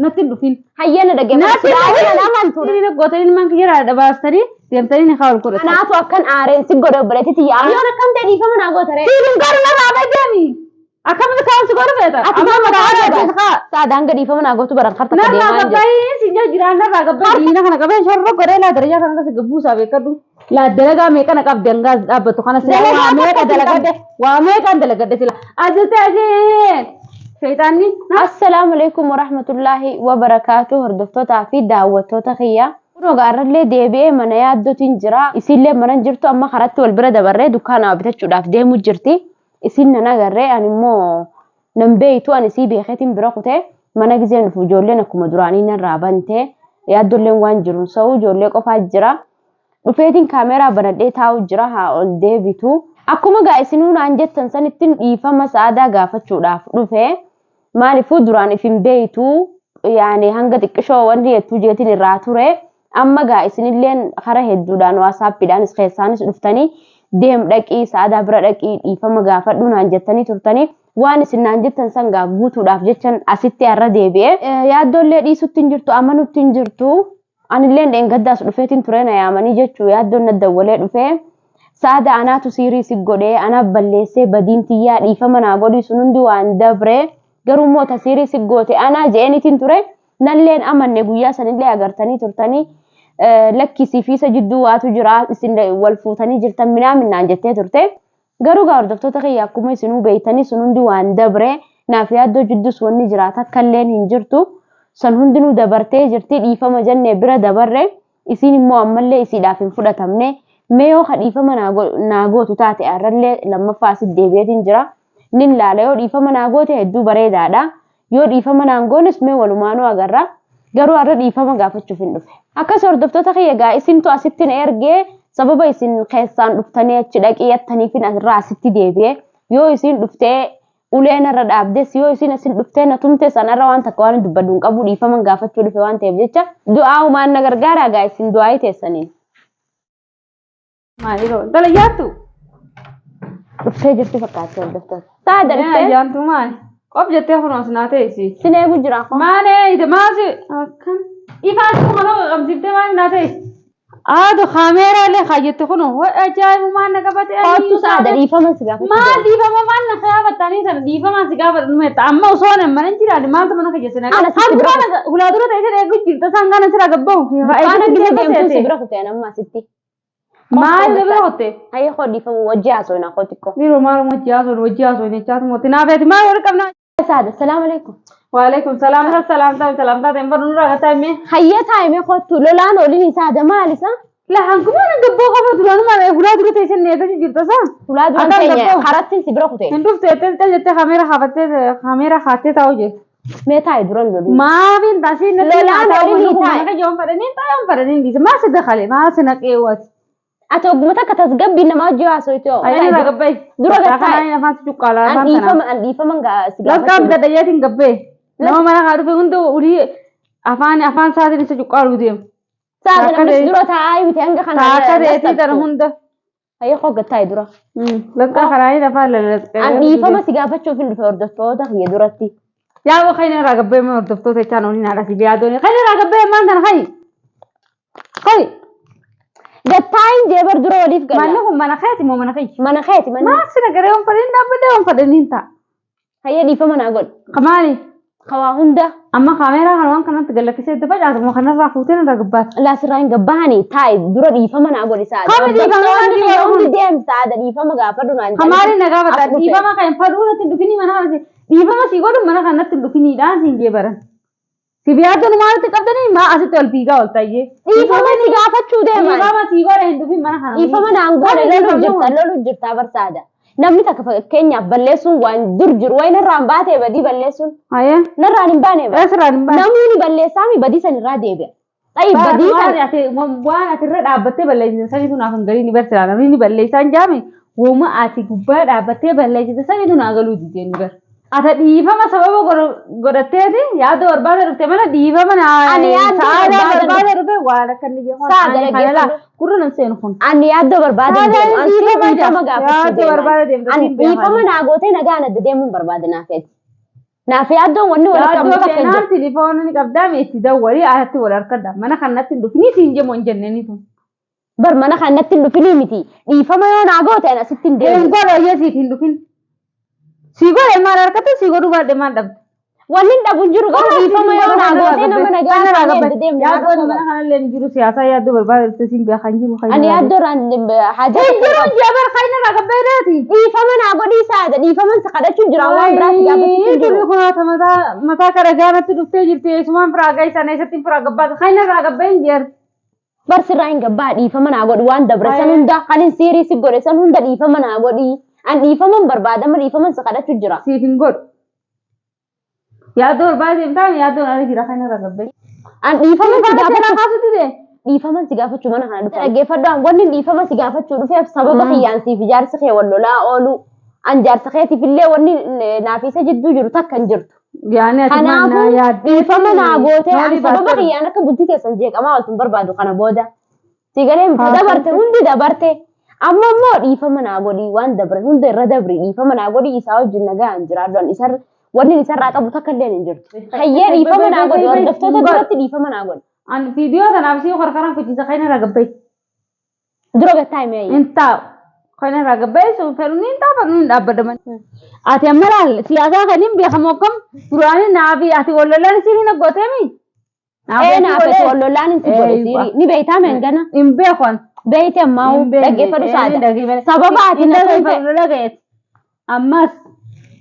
Natti hin dhufin. Hayyee na dhaggeeffadhu. Natti hin Silaa dhufin. na amantu. Inni gootanii ilmaan kiyya irraa baastanii deemtanii ni haa ol godhatan. Anaatu akkan aareen si godhe obboleetti tiyya. Yoon akkam ta'e dhiifama naa goota ree. Siin garuu narraa badeemi. Akkamitti kaan si godhu feeta? Ati Amma maal mataa mataa irraa baasa? haa. Saadaan gad dhiifama naa gootu baran karta Narraa deemaa hin jiru. gabbaayee si jira narraa gabbaayee diina kana qabee shorra godhee laa darajaa kana keessa gabbuusaa beekadhu. Laa dalagaa meeqa na qabdi hangaas dhaabbatu kana sila Dalagaa waa meeqa takka sin dalagadhe waa meeqaan dalagadhe sila asirratti asii shayxaanni. Assalaamu alaikum warahmatullaahi wabarakaatu hordoftootaa fi daawwattoota kiyya. Kunoo gaarrallee deebi'ee mana yaaddootiin jira. Isiillee mana hin jirtu amma karatti wal bira dabarree dukkaana bitachuudhaaf deemu jirti. Isin nan agarree ani immoo nan beeytu ani sii beekeetiin bira kutee mana gizeen dhufu ijoolleen akkuma duraanii narraa bante yaaddolleen waan jiruun sa'u ijoollee qofaa jira. Dhufeetiin kaameeraa banadhee taa'u jira haa ol deebitu. Akkuma gaa isinuu naan jettan sanittiin dhiifama sa'aadaa gaafachuudhaaf dhufe. Maaliifuu duraan if hin beeytu yaani hanga xiqqishoo wanni jettuu jeetiin irraa ture. Amma gaa isinilleen kara hedduudhaan waasaappiidhaanis keessaanis dhuftanii deem dhaqii sa'aadaa bira dhaqii dhiifama gaafadhu naan jettanii turtanii waan isin naan jettan san gaa guutuudhaaf jechan asitti har'a deebi'e. Yaaddoollee dhiisutti hin jirtu amanutti hin jirtu. Anilleen dheengaddaas dhufeetiin ture na yaamanii jechuu yaaddoon na dawwalee dhufee saada anaatu siirii si godhee anaaf balleessee badiin tiyyaa dhiifama naa godhii sun hundi waan dabre garuu immoo ta siirii si goote anaa je'eenitiin ture nalleen amanne guyyaa sanillee agartanii turtanii lakkisii fi isa jidduu waatu jira isin wal fuutanii jirtan minaamin jettee turte. Garuu gaa hordoftoota kiyya akkuma isinuu beeytanii sun hundi waan dabre naaf yaaddoo jiddus wanni jira takka illeen hin jirtu san hundinuu dabartee jirti dhiifama jenne bira dabarre isiin immoo ammallee isiidhaaf hin fudhatamne mee yoo ka dhiifama naa gootu taate arrallee lammaffaa asit deebi'eetiin jira nin laala yoo dhiifama naa goote hedduu bareedaadha Yoo dhiifama naan goones mee walumaanuu agarra. Garuu har'a dhiifama gaafachuuf hin dhufe. Akkas hordoftoota kiyya gaa isintu asitti na ergee sababa isin keessaan dhuftanii achi dhaqii jettaniifin asirraa asitti deebi'e. Yoo isin dhuftee ulee narra dhaabdes yoo isin asin dhuftee na tumtes an har'a waan takka waan hin dubbadhu hin qabu dhiifaman gaafachuu dhufe waan ta'eef jecha du'aa'umaan na gargaaraa gaa isin du'aa'ii teessaniin. Maaliroo intala yaattu. Dhuftee jirti fakkaatti hordoftoota. Saada dhuftee Ayyaantu maali? Qof jettee kunuun as naa teessi. sin eegu jira. Maali ite maasi akkan ifaan kuma tokko qabsiiftee maali naa teessi? Aadu kaameeraa illee kaayyette kunoo way ajaa'ibumaan na qabate. Kottu saada dhiifama si gaafachuu Maal deema. dhiifama maal na gaafattanii sana dhiifamaan si gaafadhu metta amma osoo nan mana hin jiraanne maaltu mana kiyya sina Ana sitti bira Hanqana hulaa dura ta'e eegu jirta isaan kana sira gabbahu. Dukkaana gizee deemtuun si bira kuteen amma asitti. Maal na bira kutte? Hayyee koo dhiifama wajji haasofna koo xiqqoo. Biroo maal wajji haasofnu wajji haasofnu jechaatu mootti naaf eeti maal wal qabnaa. Saada salaam alaikum. Waalaikum salaam salaam salaam taate hin barnu nurraa gataa himee. Hayyee taa'ime kottu lolaan oliin saada maal isa? La hankuma na gabboo qofa duraanuma hulaa dura teessee neetatti jirta saa. Hulaa dura Akkaan teenya gabboo. karatti si bira kutee. Hin dhufte jettee cal jettee kaameera kaafattee kaameera kaattee taa'u jirti. Mee taa'i duran lolii. Maafiin taasii natti Lolaan taa'u olii mana taa'i. kiyya waan fedhaniin taa'e waan fedhaniin dhiise maa si dakale maa si naqee waati. Ati ogguma takka tasgabbiin nama hojii haasofte hoo. Ayyaana irraa gabbee. Dura gad taa'i. Kanaan afaan si cuqqaalaa An afaan tanaa. dhiifama an dhiifama si Lakkaa gaafachuu. bitadha jeetiin gabbee. Nama mana haa dhufe hunda ulii afaan afaan isaatiin isa cuqqaaluu deema. Saada Taakka namnis ta'e- dura taa'aa miti hanga kana. Taakka ta'eetii tana hunda. Hayyee koo gad taa'i dura. Lakkaa kanaan afaan lalalasqee. An dhiifama si gaafachuuf hin dhufe hordoftoota kiyya duratti. Yaa wa kan irraa gabbee mana hordoftoota jechaan olii naadha si biyaadooni. Kan irraa gabbee maan tana hayi. Hayi. Gad taa'iin jee bar dura waliif galla. Manni kun mana keeti moo mana kiyya? Mana keeti manni. Maal si nagaree waan fadhiin dhaabbadhee waan fadhiin ta'a. Hayyee dhiifama naa godhi. Kamaali. Kawaa hunda Amma kaameeraa kana waan kanatti galakkisee itti facaasu moo kanarraa fuutee narraa gabbaata. laa sirraa hin gabbahanii taa'i dura dhiifama naa godhi saada. Kami dhiifama Hordoftoonni naa kiyya godhi? hundi deem saada dhiifama gaafadhu naan jedhanii. Kamaali na gaafata. As dhufe. Dhiifama kan fadhuu natti hin dhufinii mana kana dhiifama sii godhu mana kana natti hin dhufiniidhaan siin jee baran. Si biyyaatti maalitti qabdanii maa asitti ol fiigaa ol tayyee. Dhiifama si gaafachuu deeman. Dhiifama sii godhe hin dhufin mana kana. Dhiifama naan godhe Kami loluu dhiifamni jirta kun? loluu jirta barsaada. Namni takka fakkeenyaaf balleessuun waan dur jiru wayi narraan baatee badii balleessuun Hayyee. narraan hin baane bara. Eessarraan hin baane? Namni balleessaami badii san irraa deebi'a. Xayi badii Waan san ati waan ati irra dhaabbattee balleessite sanitu naaf hin galin barsiisa. Namni ni balleessaa hin jaame wooma ati gubbaa dhaabbattee balleessite sanitu naa galuu didee ni bar. Ata dhiifama sababa godhatteeti yaada barbaada dhufte mana dhiifama naa Ani yaaddo sa'aadaa barbaada barbaada dhufe waan akka inni jedhu Sa'a ani kana laa dhaggeeffadhu. gurra nan seenu kun. Ani yaaddoo barbaada Saadaan deemu. Ani dhiifama dhiifama jaa. gaafachuu Yaaddoo deema. barbaada deemta Ani siin beekaa. dhiifama naa gootee nagaan adda deemuun barbaada naa feeti. Naaf yaaddoon wanni walitti qabnu Yaaddoo takka hin jiru. seenaan tilifoona ni qabdaa mee itti dawwalii alatti wal harkadha. Mana kanatti hin dhufinii siin jemo hin jenneeni tun. Bar mana kanatti hin dhufinii miti. Dhiifama yoo naa goote ani asitti hin Hin deebi'u. godhu ayyee siif hin dhufin. Sii godhe maal harkatti sii godhuu baadhe maal dhabde. Wanni hin dhabu hin jiru garuu dhiifama yoo naa goote nama nagaa taanee adda deemne Yaaddoon rakkoo mana qaba. kanallee hin jiru siyaasaa yaaddoo barbaadatu siin beekan jiru. Ani yaaddoo irraan haajaa Hin tokko jiru qabu. jabar kan irraa gabbeereeti. Dhiifama naa godhii saada dhiifaman si kadhachuu jira waan biraa si gaafachuu hin jiru. Tuni kunaata mataa mataa kara gaanatti dhuftee jirti. Eessumaan firaa ga'isan eessatti firaa gabbaata. Kan irraa gabbee hin jeer. Bar sirraa hin gabbaa dhiifama naa godhi waan dabre san hunda kan hin siirii si godhe san hunda dhiifama naa godhi. An dhiifaman barbaadama dhiifaman si kadhachuu jira. Siif hin godhu. Yaaddoo barbaade hin taane yaaddoon ala jira kan irraa gabbee. An dhiifaman si Seeraa gaafachuu kaasutti ta'e. dhiifaman si gaafachuu mana kana dhufe. Dhaggeeffadhu an wanni dhiifama si gaafachuu dhufeef sababa kiyyaan siif ijaarsi kee wal lolaa oolu. An jaarsa keetiif illee wanni naaf isa jidduu jiru takka hin jirtu. Yaani ati maal naa Kanaafuu yaaddee. dhiifama naa gootee an Noolii sababa baastee. kiyyaan akka bultii keessan jeeqamaa ooltu hin barbaadu kana booda. Si galee miti Haa, dabarte hundi dabarte. Amma immoo dhiifama naa godhi waan dabre hunda irra dabri dhiifama naa godhi isaa wajjin nagaan jiraadhu an isarra wanni isarraa qabu takka illee hin jirtu. Hayyee dhiifama naa godhi hordoftoota duratti dhiifama naa godhi. An viidiyoo tanaaf sii qarqaraan kuchisa kan irraa gabbee. Dura gattaa himee Hin taa'u. Kan irraa gabbee sun fedhuun hin taa'u fedhuun hin dhaabbadaman. Ati amma laal siyaasaa kan hin beekamu akkam duraanii naafi ati wal lolaan siin hin gooteemi. Ee naaf ati wal lolaan hin si godhe siirii ni beektaa meengana Hin beeku an. beeyte ammaa dhaggeeffadhu saada. Sababa ati na tolche Ammas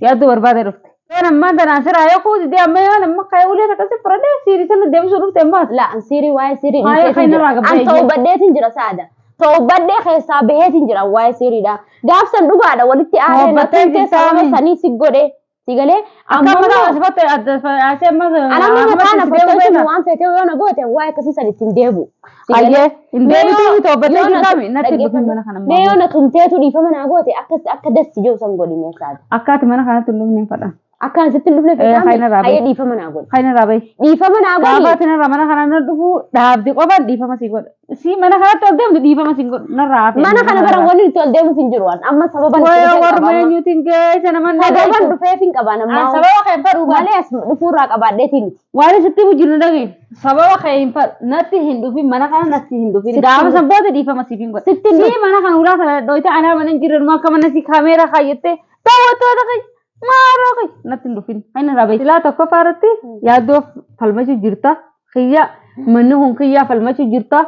yaaddoo barbaade dhufte. Yoon ammaan tanaan siraa yoo kuuti amma yoon amma ka'ee ulee akkasii fudhadhee siirii sana deebisuu dhufte ammas. La an siirii waa'ee siirii Waa'ee dhiiseetiin kan jira. irraa gabbee An ta'ubbadheetiin jira saada. Ta'ubbadhee keessaa baheetiin jira waa'ee siiriidha. Gaafsan dhugaadha walitti aaree na Ta'ubbattee tumtee jirta sababa ami. sanii si godhe. Si galee Akka amma amma immoo asifatte adda asee amma an amma mataa na fottochuun waan feetee yoo na goote waa'ee akkasii san ittiin deebu. Si galee Ayyee hin mee deebituu yoo ta'ubbattee yoo na jirtaami natti hin dhufin dhaggeeffadhu. mana kana Mee yoo na tumteetu dhiifama naa goote akka akka dassi jiru san godhi mee saada. Akka ati mana kanatti hin dhufne hin fedhan. Akka an sitti hin dhufne Ee feetaami kan irraa hayyee bahi. dhiifama naa godhi. Kan irraa bahi. Dhiifama naa Gaafa godhi. ati narraa mana kana na dhufu dhaabde qofaan dhiifama si godha. Si mana kanatti ol deemtu dhiifama si godhu narraa hafe. Mana kana bara wanni itti ol deemuuf hin jiru waan amma sababan itti Waya dhufee qaba warma amma. eenyuutiin geessa nama na Sababan geessu. dhufeef hin qaban An ammaa sababa kee hin fedhu bara. malee as dhufuurraa qabaadheetii miti. Waan sitti bujjiru dhagaye. Sababa kee hin fedhu natti hin dhufin mana kana natti hin dhufin. Sitti Gaafa hin san booda dhiifama siif hin godha. Sitti hin Si mana kana ulaa sana dhoyte anaa mana hin jirre akka mana si kaameeraa kaayyattee daawwattoota kee maaroo kee natti hin dhufin. Inni irraa bahi. Silaa tokkoffaa irratti yaaddoo falmachuu jirta. Kiyya manni kun kiyyaa falmachuu jirta.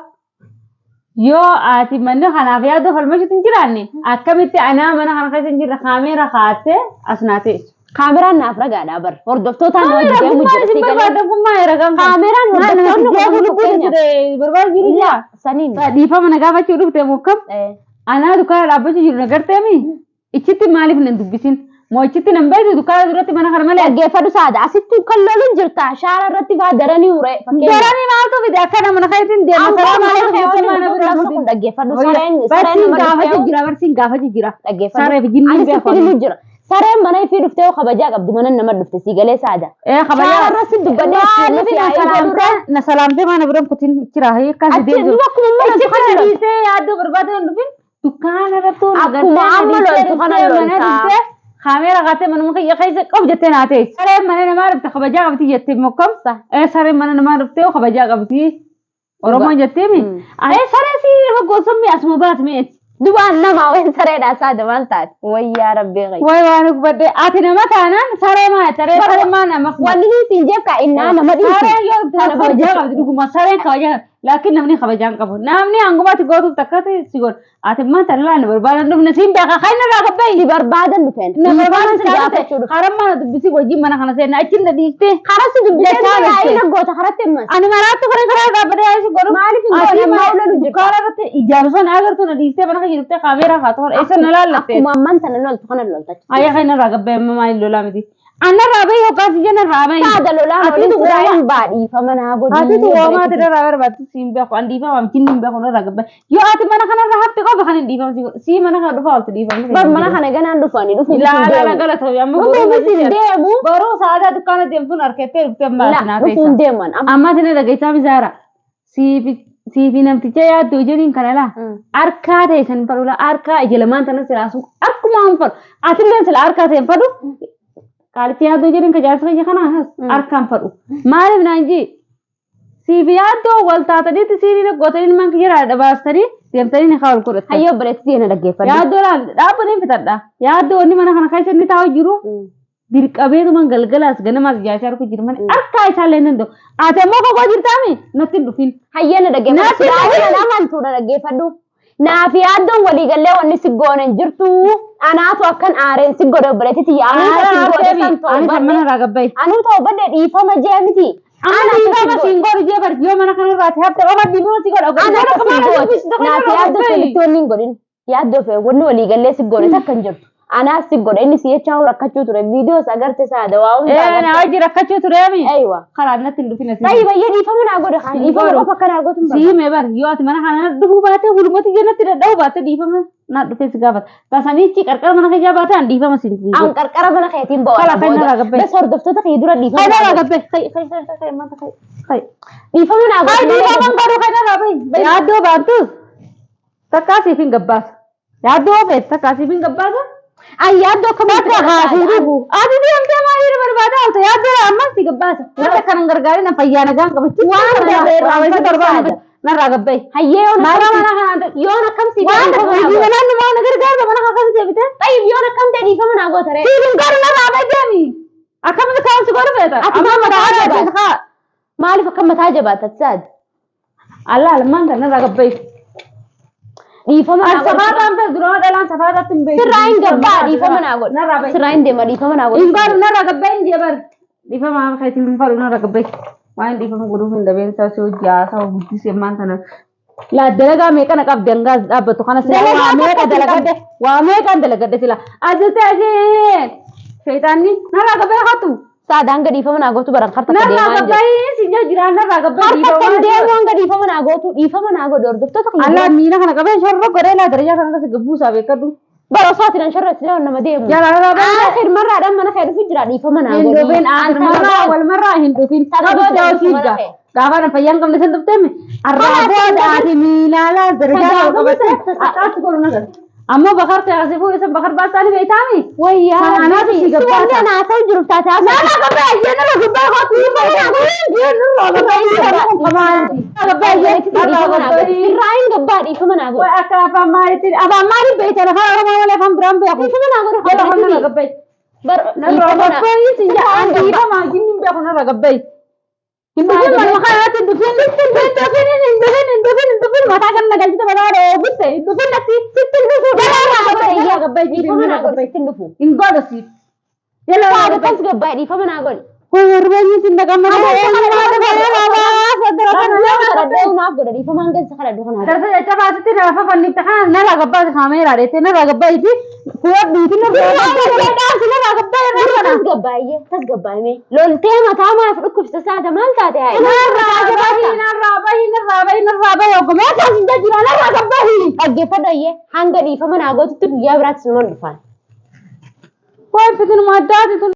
Yoo ati manni kanaaf yaaddoo falmachuutti hin jiraanne akkamitti anaa mana kana keessa hin jirre kaameeraa kaa'attee as naa teessu. Kaameraan naaf ragaadha bar hordoftootaan na hojii Kaameeraa deemu kun maal jira isin si galee. barbaadan kun maal ragaan kun? Kaameraan Maal namatti hordoftoonni kun jeequu amma lubbuu fakkeenyaaf barbaadu jiru jaa? saniin Dhiifama na gaafachuu dhufte mokkam anaa dukkaana dhaabbachuu jiru na garteemi ichitti maaliif nan dubbisin moo ichitti nan beektu dukkaana duratti mana kana malee dhaggeeffadhu saada asitti kan loluun jirta shaara irratti faa daranii ure fakkeenyaaf. Daranii maaltu fide akka nama keetiin deema Amma karaa mana maaliif kee jettee wanni mana dhufuuf bira labsa kutin. kun dhaggeeffadhu sareen sareen Barsiin nama gaafachuu dhuftee jira barsiin gaafachuu jira. dhaggeeffadhu. Saree fi jinniin Ani sitti beeku. himu jira. Sareen mana ifii dhuftee yoo kabajaa qabdi mana nama dhufte si galee saada. Ee kabajaa. Shaara irratti dubbadhee Maaliif si na yaa'ii godhurra. salaamtee na salaamtee mana bira kutin jira akkas Achi deemtu. duuba akkuma mana Ichi loltu kana kana lolta. dhiisee yaaddoo barbaade hin dhufin dukkaana irratti Akkuma amma loltu kana lolta. Kaameera kaatee manuma kiyya keessa qabu jettee naa teessi. Sareen mana namaa dhufte kabajaa qabdi jettee mokkam. Ee sareen mana namaa dhuftee kabajaa qabdi. Oromoon jetteemi. Ee saree si nama gosoonni asuma baat mi'eeti. Dubaan nama wayin sareedhaa saada maal taate? Wayyaa rabbii qayyi. Wayi waan gubadde ati nama taanaan saree maa saree saree maa nama. Wanni ni siin jeef kaa innaa nama dhiisi. Sareen yoo Kana kabajaa qabdi dhuguma sareen kabajaa qabdi laakiin namni kabajaa hin qabu. Namni hangumatti gootuuf takkatti si godhu. Ati immoo tallaan na barbaadan dhufne siin beeka kan irraa gabbayi. Si barbaadan dhufeen. Na barbaadan si gaafachuu dhufe. Harammaa na dubbisii wajjin mana kana seenna achiin na dhiistee. Karaa si dubbisee Jechaa yaa'ii dhufte. na goota karatti ammas. Ani maraatti kana karaa dhaabbatee yaa'ii si godhu. Maaliif hin goone Ati ammaa mana lolu jirta? dukkaana irratti ijaarsa na agartu na dhiistee mana kana jirtee kaameeraa haa ta'u eessa na laallatte. Akkuma ammaan tana loltu kana lolta. Ayyaa kan irraa gabbaye amma maaliin lolaa miti. Anna irraa bahi hoggaas ija irraa bahi. Saada lolaan Atiitu waliin waama- siraayin baadhiifama naa godhi. Atiitu waamaati irraa barbaaddu siin beeku an dhiifama jinni hin beeku irraa gabbaye. Yoo ati mana kanarra hafte qofa kan hin dhiifamu si godhu. Sii mana kana dhufa olti dhiifamni. Bar mana kana ganaan dhufani dhufuuf hin Ilaala deemu. galatoomi amma Dhufuufis hin deemu. Boruu sa'aataa dukkaana deemtuun harkettee dhuftee La ammaa naa dhufuun teessa. deeman. Amma Amma ati na dhageessaa misaara. Siifi namticha yaaddu ijaniin kana laa. Harkaa ta'e san fadhu laa harkaa ija lamaan tana silaa sun harkumaa hin fadhu. Atillee sila harkaa ta'e hin fadhu. Qaalitti yaaddoo jedhin ka jaarsa kiyya kanaa harkaan fadhu. Maaliif naan jee? Siif yaaddoo wal taataniitti siiriin gootanii ilmaan kiyya irraa dhabaastanii deemtanii ni haa wal godhattan. Hayyoo obboleettii tiyya na dhaggeeffadhu. Yaaddoo laal dhaabbanii fitadha. Yaaddoo wanni mana kana keessa inni taa'u jiru dirqabeetuman galgalaas ganamaas jaashaa harku jiru malee harkaa isaallee hin danda'u. Ati ammoo kophaa jirtaami natti hin dhufin. Hayyee na dhaggeeffadhu. Natti hin Silaa dhufin. na amantuu na dhaggeeffadhu. Naaf yaaddoon walii gallee wanni si goone hin jirtu. Anaatu akkan aareen si godhe obboleettii tiyya. Anuu Aara si godhe aarteemi san ani kan toobadhe. mana irraa gabbaye. Anuu toobadhe dhiifama jee miti. Amma Ana dhiifama si siin godhu jee bar yoo mana kana irraati hafte qofa dhiifama si godha. Ana Godha si mana goote. dubbisi tokko Naaf irraa yaaddoo gabbaye. sirriitti wanni hin godhin. Yaaddoo fe wanni walii gallee si goone takka hin jirtu. Anaas si godhe inni si jechaa rakkachuu ture. Viidiyoos agarte saada waa hunda Ee na agarte. hojii rakkachuu tureemi. Aywa. Karaa natti hin dhufin asii. Tayyib bayyee dhiifama naa godhe kaan Hin dhiifama godhu. qofa akka naa gootu hin barbaadu. Sii mee bar yoo ati mana kana dhufuu baate hulumatti jennatti dadhabuu baate dhiifama na dhufee si gaafata. Tasanichi qarqara mana kiyyaa baate an dhiifama siin hin An godhu. qarqara mana keetiin bo'aa Kala kan narraa booda. gabbaye. Bas hordoftoota kee dura dhiifama Kan naa narraa godhe. gabbaye. Kai kai kai kai kai mata kai kai. Dhiifama naa Kai godhe malee dhiifama hin godhu kan narraa bahi. Yaaddoo baattus takkaa siif hin gabbaasa. Yaaddoo feet takkaa siif hin gabbaasa. An yaaddoo akkamitti Takka haa si kadhata? dhufu. Ati deemtee maaliif barbaada oolta? Yaaddoo ammas si gabbaasa. Wanta kanan gargaarin an fayyaa nagaan qabachu. Waan darbe irraa Waan barbaada. Narraa gabbaye. Hayyee yoon Maala akkam mana kanaan yoon akkam si waan dhiifama naa hojii godhe. manaan nama na gargaarta mana kana keessa deebite. Tayyib yoon akkam ta'e dhiifama naa goota ree. Siif hin godhu narraa bahi deemi. Akkamitti kaan si godhu feeta? Ati Amma maal mataa mataa jabaata. jabaata? Maaliif akka mataa jabaata saad? Allah almaan kan narraa gabbaye. Dhiifama An naa godhe. safaataan feetu durama dhalaan safaataatti hin beeku. Sirraa hin gabbaa dhiifama naa godhe. Narraa bahi. Sirraa hin deema dhiifama naa godhe. Hin godhu narraa gabbaye hin jee bar. Dhiifama akka isin hin fadhu narraa gabbaye. Waan dhiifama godhuuf hin dhabeen isaa si hojii haasawa guddisee ammaan tana. Laa dalagaa meeqa na qabdi hangaas dhaabbatu kana sila Dalagaa waa meeqa takka sin dalagadhe waa meeqaan dalagadhe sila asirratti asii shayxaanni narraa gabbaye hatu. Saad hanga dhiifama naa gootu baran harka Narraa deemaa hin jiru. gabbaye sin jaa jiraan narraa gabbaye Harka kan dhiifama. deemu hanga dhiifama naa gootu dhiifama naa godhe hordoftoota kiyya. Allah miila kana qabee shorra godhee laa darajaa kana keessa gabbuusaa beekadhu. Bara osoo ati nan shorreessine nama deemu. Jala narraa bahe. Aakhir marraadhaan mana kee dhufu jira dhiifama naa Hin godhi. dhufin An aakhir marraa wal marraa hin dhufin. Sana booda Qabdee dhuftu mana hojii kee. Gaafa na fayyaan qabne san dhufteemi. Arraa Kanaaf booda ati miilaalaa darajaa Kan kana qabattee gaafa akkaatti godhu nagar. Ammoo bakar ta'e asii fuudhe san bakar baasaanii beektaami. Wayyaa. Sana anaatu si Si gabbaasa. wanni ana haasa'u jiru taate haasa'u. Narraa gabbaye ayyee narraa gabbaye kootu. Narraa gabbaye. Sirraa hin gabbaa dhiifama naa godhe. Way akka afaan maaliitti afaan maaliif beektan afaan oromoo malee afaan biraan beeku. Dhiifama naa godhe. Jala kan narraa gabbaye. Narraa gabbaye si jaa dhiifama jinni hin beeku narraa gabbaye. Hin dhufin manuma kanatti hin dhufin. Hin dhufin hin dhufin hin dhufin hin dhufin mataa kan nagalchite mataa dhoobutte hin dhufin natti sitti hin dhufu. Narraa gabbaye narraa gabbaye Dhiifama naa narraa godhe gabbaye. sitti hin dhufu. Hin godhu siif. Jala Saada gabbaye. tas gabbaa'e dhiifama naa godhe. Kun sin dhaqamma. Kadhadhee naaf godhe dhiifama hanga isa kadhadhu kanaa. Darsa jecha baasitti lafa fannitti kana narraa gabbaati kaameeraa dheettee narraa gabbaati fuudhadhuuti narraa gabbaati narraa gabbaati narraa Tas gabbaa'e tas gabbaa'e loltee mataa maaf dhukkubsa saada maal taate hayi. narraa bahi narraa bahi narraa bahi narraa bahi oggomee taasisaa jira narraa gabbahi. Dhaggeeffadhu ayyee hanga dhiifama naa gootutti guyyaa biraatti sinuman dhufaan. Waan fitinuma addaati tun.